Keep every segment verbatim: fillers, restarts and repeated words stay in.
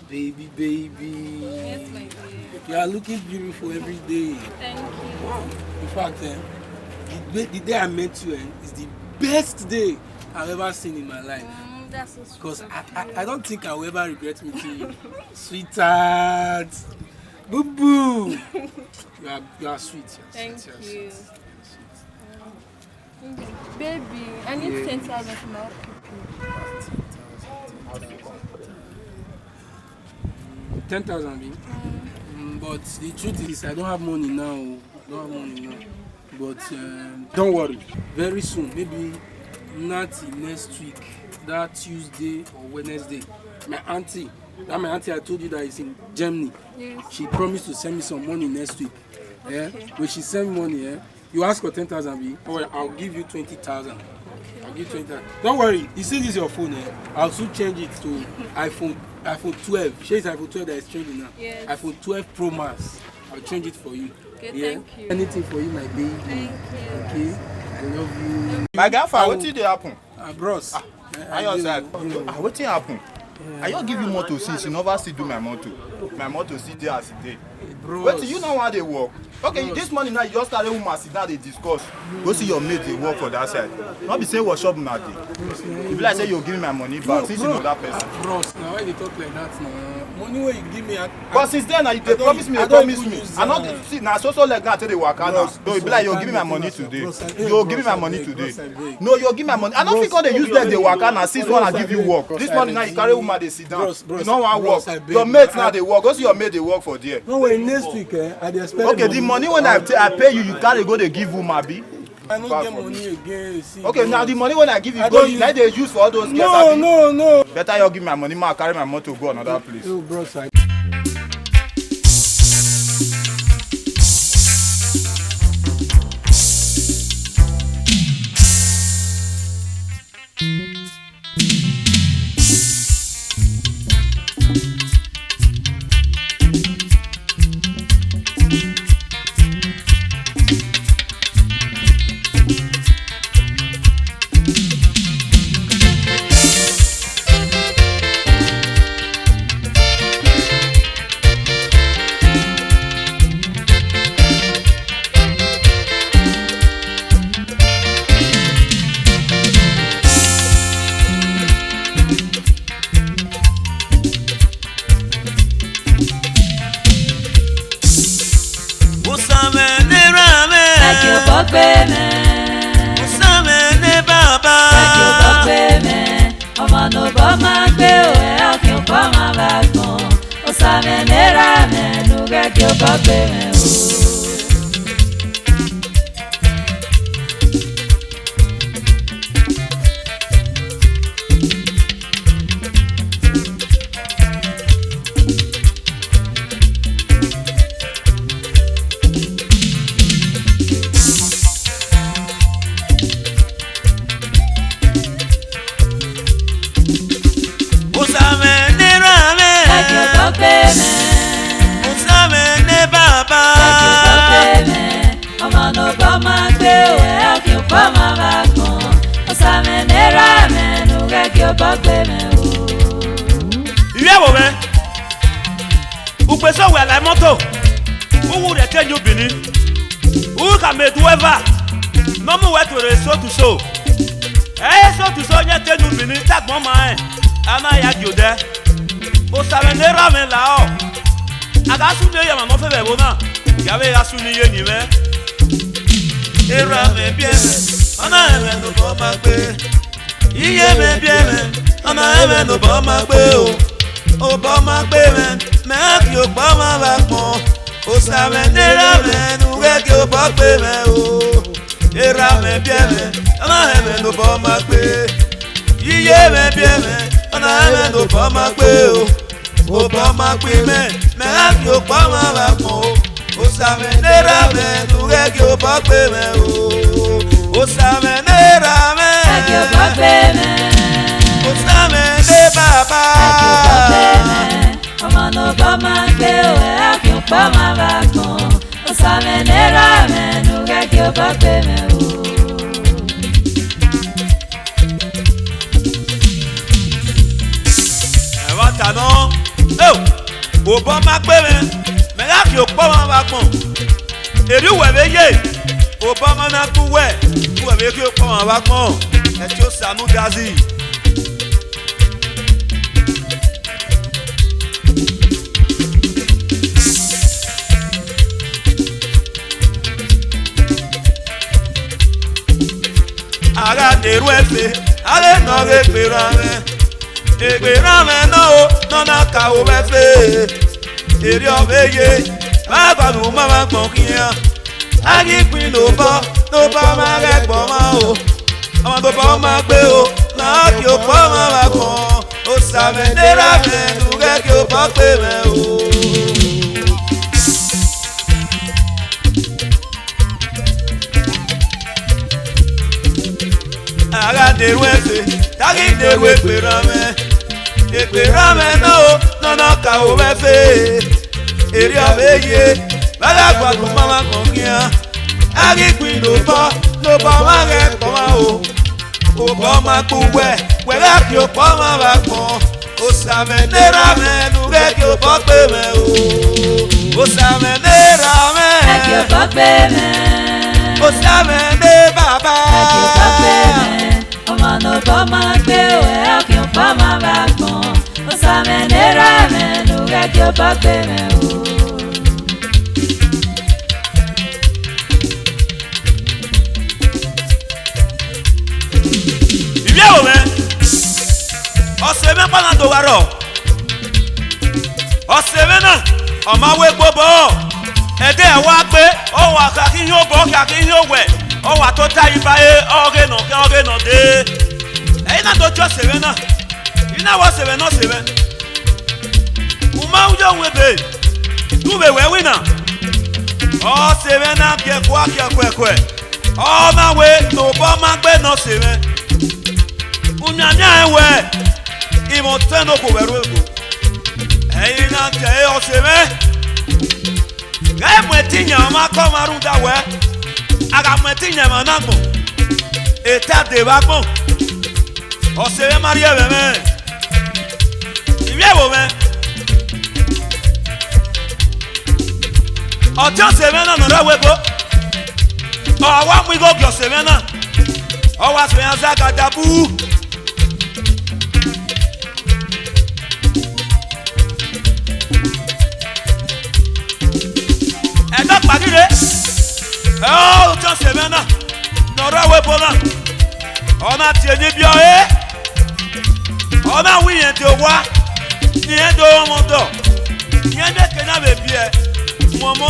Baby, baby. Yes, my dear. You are looking beautiful every day. Thank you. In fact, eh, the, day- the day I met you, eh, is the best day I've ever seen in my life. Mm, that's so sweet. Because I, I, I don't think I will ever regret meeting you. Sweetheart. Boo boo. You are, you are sweet. You are sweet. Thank you. You are sweet. You are sweet. Baby, I need ten thousand for my upkeep. Ten thousand, abi? Mm, but the truth is, I don't have money now. I don't have money now. But um, don't worry. Very soon, maybe not next week, that Tuesday or Wednesday, my auntie, that my auntie I told you that is in Germany, yes, she promised to send me some money next week. Yeah? Okay. When she send money, eh? You ask for ten thousand, abi? Oh, well, I'll give you twenty thousand. Okay. I'll give twenty thousand. Don't worry. You see this your phone, eh? I'll soon change it to iPhone, iPhone twelve. Shey it's iPhone twelve that is trending now. Yes. iPhone twelve Pro Max. I'll change it for you. Okay, yeah? Thank you. Anything for you, my baby. Thank you. Okay? I love you. My grandpa, I will wetin dey happen? Ah, bros. Ah, eh, I your dey side. Ah, wetin happen? I just give you motor since you never still do my motor. My motor still dey as e dey. Bros. Wetin, you know how they work? Okay, you, this morning now, you just carry woman sit down dey discuss. Go see your mate dey work for that side. No be say workshop na dey. E be like say you give me my money back since you know that person. Bros, now why you dey talk like that now? Money wey you give me, I, But since then, now you dey promise me, I dey promise me. I no dey see, na so so leg now take dey waka now. So e be like you give me my money today. You give me my money today. No, you give me my money. I no fit come dey use leg dey waka now since when I give you work. This morning now you carry woman dey sit down. You no wan work. Your mate now dey work. Go see your mate dey work for there. No way, next week, eh, I dey expect. Okay, the money when I ta-, I pay you, you carry go dey give woman, abi? I no get money again, see. Okay, now the money when I give you, go, you like dey use for all those girls, abi? No, no, no. Better you give me my money, ma carry my motor go another place. Yo, bros, I Usamẹ ne erha mwẹ. Ẹki obọ gbe mwẹ. Usamẹ ne baba. Ẹki obọ gbe mwẹ. Ọmọ ne obọ ma gbe o, ẹ ọki obọ ma vbe agbọn. Osamẹ ne erha mwẹ, ne u ghẹ gie obọ gbe mwẹ o. Usamẹ ne erha mwẹ. Ẹki obọ gbe mwẹ. Usamẹ ne baba. Ẹki obọ gbe mwẹ. Ọmọ ne obọ ma gbe, ẹ ọki obọ ma vbe agbọn. Osamẹ ne erha mwẹ, ne u ghẹ gie obọ gbe mwẹ o. Ivbi ẹvbo mwẹ, ukpe sẹ wẹ a la imọto, uwu rẹ ke yin ubini, u khama edu ẹva ne ọ mu wẹ tuorre eso tuso. Ẹ eso tuso yẹn te yin ubini, te agbọn ma rẹn, a na ya gie odẹ. Osamẹ ne erha mwẹ lahọ, a gha sunu iye emwa ne ọ fe vbe ẹvbo na, ya vbe gha sunu iye eni mwẹ. Erha mwẹ biẹ mwẹ, ọ na rẹn mwẹ ne obọ ma gbe. Iye mwẹ biẹ mwẹ, ọ na rẹn mwẹ ne obọ ma gbe o. Obọ ma gbe mwẹ, mẹ gha gie obọ ma vbe agbọn. Osamẹ ne erha mwẹ, ne u ghẹ gie obọ gbe mwẹ o. Erha mwẹ biẹ mwẹ, ọ na rẹn mwẹ ne obọ ma gbe. Iye mwẹ biẹ mwẹ, ọ na rẹn mwẹ ne obọ ma gbe o. Obọ ma gbe mwẹ, mẹ gha gie obọ ma vbe agbọn o. Osamẹ ne erha mwẹ, ne u ghẹ gie obọ gbe mwẹ o. Osamẹ ne erha mwẹ. Ẹ gie obọ gbe mwẹ. Osamẹ ne baba. Ẹ gie obọ gbe mwẹ. Ọmọ ne obọ ma gbe o, ẹ gie obọ ma vbe agbọn. Osamẹ ne erha mwẹ, ne u ghẹ gie obọ gbe mwẹ o. Ẹmwata nọ, Eo, obọ ma gbe mwẹ, mẹ gha khian okpọ mwa vbe agbọn. Erriọ uwẹ vbe ye, obọ ma na gbe uwẹ, uwẹ vbe khian okpọ mwa vbe agbọn. Ẹtin Osanudazi. A gha na erhunmwu ẹfe, a ghe nọ ghe egbe erha mwẹ. Egbe erha mwẹ nọ o, nọ na ka ho vbe ẹfe. Erriọ vbe ye, vbe agbọn ne u ma vbe agbọn khian. A ghi khuin ne obọ, ne obọ ma ghẹ gbe ọmwa o. Ọmwa ne obọ ma gbe o, na gie obọ ma vbe agbọn. Osa mwẹ ne erha mwẹ, ne u ghẹ gie obọ gbe mwẹ o. A gha na erhunmwu ẹfe, te a ghi na erhunmwu egbe erha mwẹ. Egbe erha mwẹ nọ o, nọ na ka ho vbe ẹfe. Erriọ vbe ye, vbe a gha gualọ ma vbe agbọn khian. A ghi khuin ne obọ, ne obọ ma ghẹ kpọnmwa o. Obọ ma gbe uwẹ, wẹ gha gie obọ ma vbe agbọn. Osa mwẹ ne erha mwẹ, ne u ghẹ gie obọ gbe mwẹ o. Osa mwẹ ne erha mwẹ. Ẹ gie obọ gbe mwẹ. Osa mwẹ ne baba. Ẹ gie obọ gbe mwẹ. Ọmwa ne obọ ma gbe, wẹ gha gie obọ ma vbe agbọn. Osa mwẹ ne erha mwẹ, ne u ghẹ gie obọ gbe mwẹ o. Ivbi ẹvbo mwẹ, ọse mwẹ ọkpa na do gha rrọọ. Ọse mwẹ na, ọ ma wẹ egbe obọ, ẹdẹ ya wa gbe, ọ wa khakhi hin obọ, khakhi hin owẹ, ọ wa tota iba ẹre, ọghe ne ọ khian, ọghe ne ọ dee. Ẹ i na do tie ọse mwẹ na, I na wẹ ọse mwẹ ne ọse mwẹ. U ma yo wẹ ebe, ne u vbe wẹ winna. Ọse mwẹ na gie ẹkua, gie ẹkuẹkuẹ. Ọ na wẹ ne obọ ma gbe ne ọse mwẹ. U mianmian rẹn wẹ, imẹ ọtẹn ne okhuo vbe ẹro ebo. Ẹ i na tie ẹre ọse mwẹ. Ghẹ mu ẹtin yan ọmwa ke ọmwa rhunmwuda wẹ, a gha mu ẹtin yan emwa na agbọn, eta dee vbe agbọn. Ọse mwẹ ma rhie ẹmwẹ mwẹ. Ivbi ẹvbo mwẹ, ọtẹn ọse mwẹ na ne ọ rre ẹvbo ebo, ọ wa mu igho gie ọse mwẹ na, ọ wa suẹn iran zẹ agadabu. Ẹdẹ ọkpa ghi rre, ẹ ọtẹn ọse mwẹ na ne ọ rre ẹvbo ebo na, ọ na tie eni biẹ ọre, ọ na wẹ irẹn de owa, ne irẹn do rọnmwẹ ọdọ, irẹn miẹn eke na vbe biẹ mu ọmọ.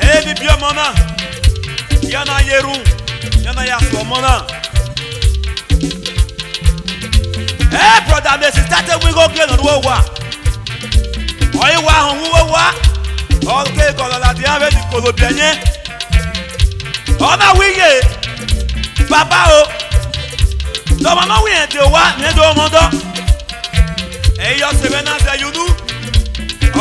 Eni biẹ ọmọ na, iran na ye erhunmwu, iran na ya sẹ ọmọ na. Ẹ brother ne sista te mu igho gie ne ọ rre owa. Ọ i wa họn uwu owa, ọ ke gọlọ ladian vbene ikolobiẹ yẹn. Ọ na wẹ iye, baba o, ne ọmwa ne ọ wẹ irẹn de owa, ne irẹn do rọnmwẹ ọdọ. Ẹ i re ọse mwẹ na zẹ ye unu,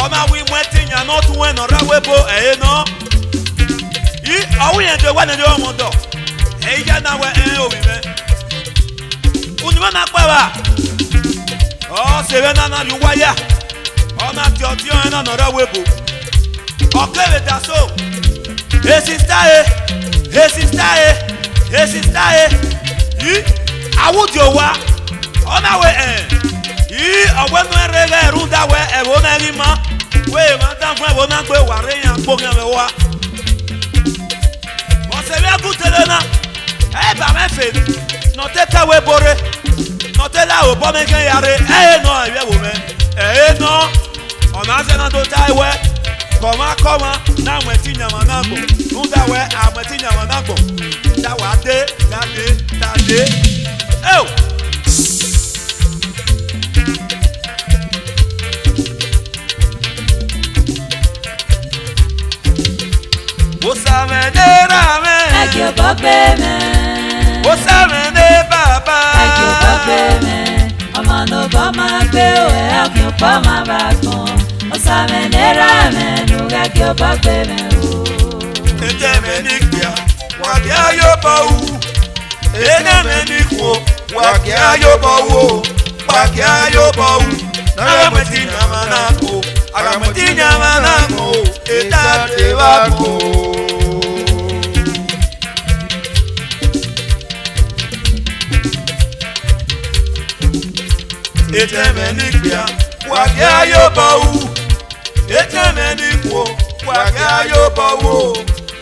ọ na wẹ I mu ẹtin yan ne ọ tuẹn ne ọ rre ẹvbo ebo ẹre nọ. I, ọ wẹ irẹn de owa ne irẹn do rọnmwẹ ọdọ. Ẹ i ya na wẹ ẹn ovbi mwẹ. Unu mwẹ na kpa evba. Ọse mwẹ na na rrie uwu aya, ọ na tie ọtiọnrẹn na ne ọ rre ẹvbo ebo. Ọ kevbe da so, e sista e, e sista e, e sista e, I, a wu die owa. Ọ na wẹ ẹn, I, ọ wẹ ne u rre ghẹ rhunmwuda wẹ ẹvbo na ghi ma, wẹ emwa danmwẹ ẹvbo na gbe, wa rre iran gbe oghian vbe owa. Ọse mwẹ gu tele na, ẹ i ba mwẹ fe, ne ọ te ta wẹ ebo rre, ne ọ te la obọ mwẹ khian ya rre, ẹ i re nọ, ivbi ẹvbo mwẹ, ẹ i re nọ. Ọ na zẹ na do tae wẹ, kọmwa kọmwa na mu ẹtin yan emwa na agbọn, rhunmwuda wẹ a mu ẹtin yan emwa na agbọn, da wa dee, da dee, da dee. Eo! Osa mwẹ ne erha mwẹ. Ẹ gie obọ gbe mwẹ. Osa mwẹ ne baba. Ẹ gie obọ gbe mwẹ. Ọmwa ne obọ ma gbe, wẹ gha gie obọ ma vbe agbọn. Osa mwẹ ne erha mwẹ, ne u ghẹ gie obọ gbe mwẹ o. Etẹn mwẹ ne ikpia, wa gie a ye obọ ru. Enẹ mwẹ ne ikhuo, wa gie a ye obọ ru o. Wa gie a ye obọ ru, ne a ghẹ mu ẹtin yan deba gbọn. Etẹn mwẹ ne ikpia, wa gie a ye obọ ru. Etẹn mwẹ ne ikhuo, wa gie a ye obọ ru.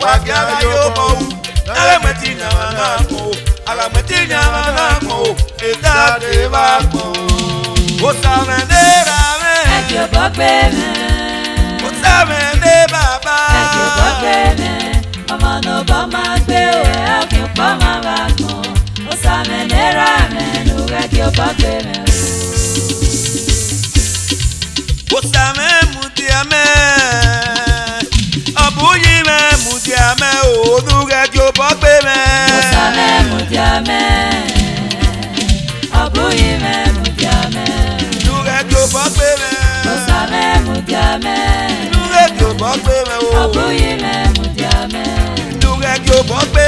Wa gie a ye obọ ru. Na ghẹ mu ẹtin yan mwa na gbọn o. A gha mu ẹtin yan mwa na gbọn o. Eta deba gbọn. Osa mwẹ ne erha mwẹ. Ẹ gie obọ gbe mwẹ. Osa mwẹ ne baba. Ẹ gie obọ gbe mwẹ. Ọmọ ne obọ ma gbe o, ẹ ọ gie ọkpa ọmwa vbe agbọn. Osa mwẹ ne erha mwẹ, ne u ghẹ gie obọ gbe mwẹ o. Osa mwẹ mudia mẹ, ọ bu uyi mwẹ mudia mẹ o, ne u ghẹ gie obọ gbe mwẹ. Osa mwẹ mudia mẹ, ọ bu uyi mwẹ mudia mẹ. Ne u ghẹ gie obọ gbe mwẹ. Osa mwẹ mudia mẹ. Ne u ghẹ gie obọ gbe mwẹ o. Ọ bu uyi mwẹ mudia mẹ. Ne u ghẹ gie obọ gbe